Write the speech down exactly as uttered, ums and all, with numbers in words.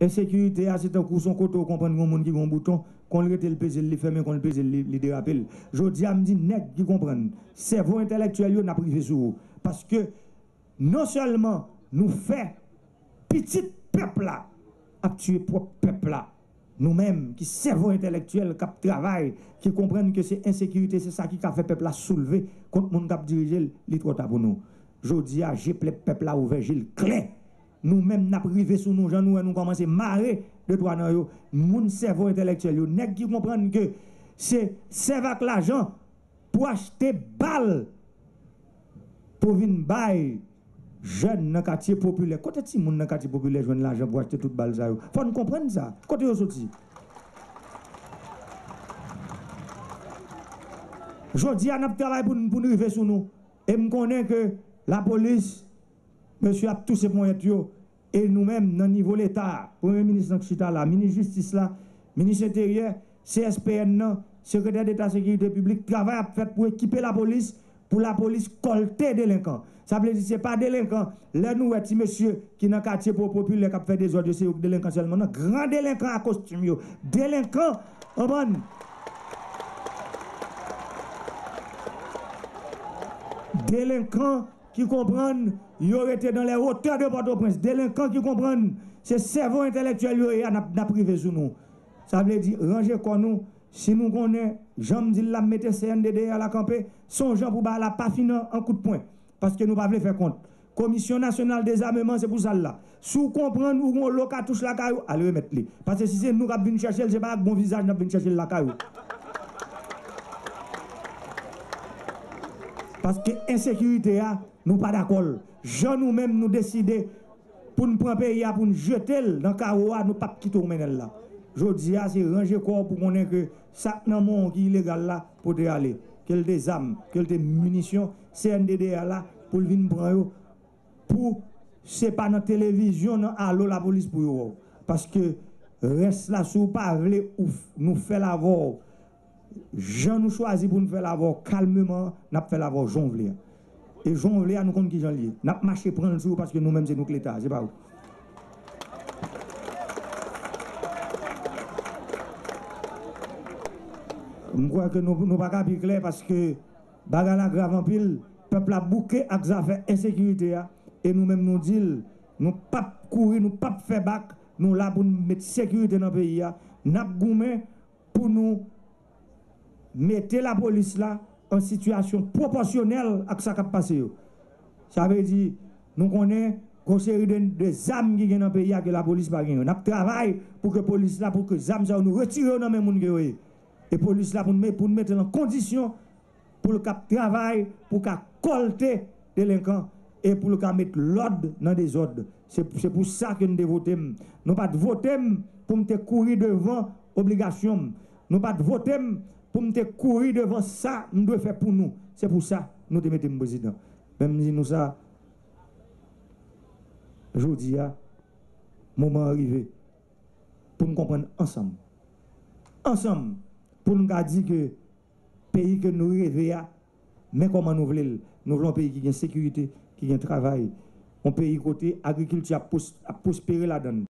Ensekirite a, se tankou se yon kote ou konprann gen yon moun ki gen yon bouton, kon l rete l peze l, li fèmen, kon l peze l, li, li derape l. Jodi a, m di nèg ki konprann, sèvo entèlektyèl yo, n ap rive sou ou. Paske non sèlman nou fè pitit pèp la ap tiye pwòp pèp la, nou menm ki sèvo entèlektyèl k ap travay, ki konprann ke se ensekirite, se sa ki ka fè pèp la soulve kont moun k ap dirije l, li twò ta pou nou. Jodi a, je plè pèp la ouvè, je l klè. Nou menm, n ap rive sou nou, jan nou wè nou kòmanse mare de twa nan yo, moun sèvo entèlektyèl yo, nèg ki konprann ke se sèv ak lajan pou achte bal pou vin bay jèn nan katye popilè. Kote timoun nan katye popilè jwenn lajan pou achte tout bal sa yo? Fò n konprann sa. Kote yo soti? Jodi a, n ap travay pou n, pou n rive sou nou. E m konnen ke lapolis, mesye ap touse ponyèt yo. E nou menm, nan nivo Leta a, Premye Minis lan k chita la, Minis Jistis la, Minis Enteryè, C S P N nan, Sekretè Deta Sekirite Piblik, travay ap fèt pou ekipe lapolis, pou lapolis kòlte delenkan. Sa vle di, se pa delenkan, lè nou wè ti mesye ki nan katye po-, popilè k ap fè dezòd yo, se yo k delenkan sèlman. Non, gran delenkan a kostim yo. Delenkan, konprann? Delenkan ki konprann yo rete dans les hauteurs de Pòtoprens. Delenkan ki konprann se sèvo entèlektyèl yo ye a, n ap, n ap rive sou nou. Sa vle di, ranje kò nou. Si nou konnen, jan m di l la, m mete C N D D A la kanpe, se yon jan pou bagay la pa fin an, an kout pwen. Paske nou pa vle fè kont. Komisyon Nasyonal Dezameman, se pou sa l la. Si w konprann ou gen yon lo katouch lakay ou, al remèt li. Paske si se nou k ap vin chèche l, se pa ak bon vizaj n ap vin chèche l lakay ou. Paske ensekirite a, nou pa dakò l. Jan nou menm nou deside pou n pran peyi a, pou n jete l nan kawo a, nou p ap kite w mennen l la. Jodi a, se ranje kò w pou konnen ke sa k nan men w ki ilegal la, pote ale. Ke l te zam, ke l te minisyon, C N D D A la pou l vin pran yo, pou se pa nan televizyon, nan alo lapolis pou yo wè w. Paske rès la, si w pa vle ou f-, nou fè l avè w, jan nou chwazi pou n fè l avè w kalmeman, n ap fè l avè w jan w vle a. E jan w vle a, nou konn ki jan l ye. N ap mache pran l sou ou paske nou menm se nou k Leta, se pa ou. M kwè ke nou, nou pa ka pi klè paske bagay la grav anpil. Pèp la bouke ak zafè ensekirite a. E nou menm nou di l, nou p ap kouri, nou p ap fè bak. Nou la pou n met sekirite nan peyi a. N ap goumen pou nou mete lapolis la an sitiyasyon pwopòsyonèl ak sa k ap pase yo. Sa vle di, nou konnen gon seri de, de zam ki gen nan peyi a ke lapolis pa gen yo. N ap travay pou ke polis la, pou ke zam sa yo, nou retire yo nan men moun ke yo ye. E polis la, pou n me-, pou n mete l an kondisyon pou l ka travay, pou ka kòlte delenkan e pou l ka met lòd nan dezòd. Se, se pou sa ke n te vote m. Nou pa t vote m pou m te kouri devan obligasyon m. Nou pa t vote m pou m te kouri devan sa m dwe fè pou nou. Se pou sa nou te mete m prezidan. Men m di nou sa, jodi a, moman an rive pou n konprann ansanm. Ansanm, pou n ka di ke peyi ke nou reve a, men kòman nou vle l. Nou vle yon peyi ki gen sekirite, ki gen travay. Yon peyi kote agrikilti ap pwos-, ap pwospere ladan l.